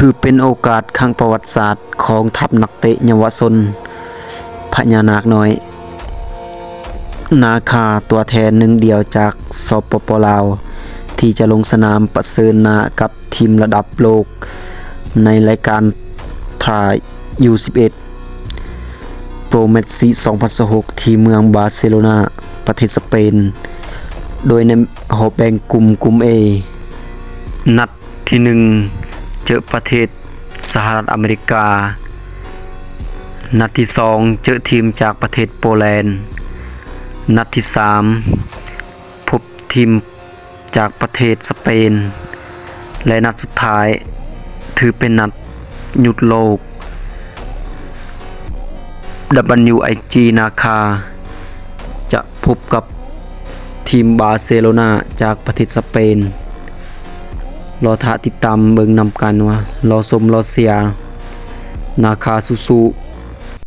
ຖືເປັນໂອກາດຄັ້ງປະຫວັດສາດຂອງທັບນັກເຕະເຍົາວະຊົນພະຍານາກນ້ອຍນາຄາ ຕົວແທນໜຶ່ງດຽວຈາກ ສປປ ລາວ ທີ່ຈະລົງສະໜາມປະເຊີນໜ້າກັບທີມລະດັບໂລກໃນລາຍການ Tri ຢູສິບເອັດ Pro Match ສອງພັນຊາວຫົກ ທີ່ເມືອງບາເຊໂລນາ ປະເທດສະເປນ ໂດຍໃນຮອບແບ່ງກຸ່ມ ກຸ່ມ A ນັດທີໜຶ່ງ ເຈີປະເທດສະຫະລັດອາເມລິກາ, ນັດທີສອງ ເຈີທີມຈາກປະເທດໂປແລນ, ນັດທີສາມ ພົບທີມຈາກປະເທດສະເປນ ແລະ ນັດສຸດທ້າຍ ຖືເປັນນັດຢຸດໂລກ WIG ນາຄາ ຈະພົບກັບທີມບາເຊໂລນາຈາກປະເທດສະເປນ. ລໍຖ້າຕິດຕາມເບິ່ງນຳກັນວ່າ ລໍຊົມລໍເຊຍ ນາຄາສູ້ໆ.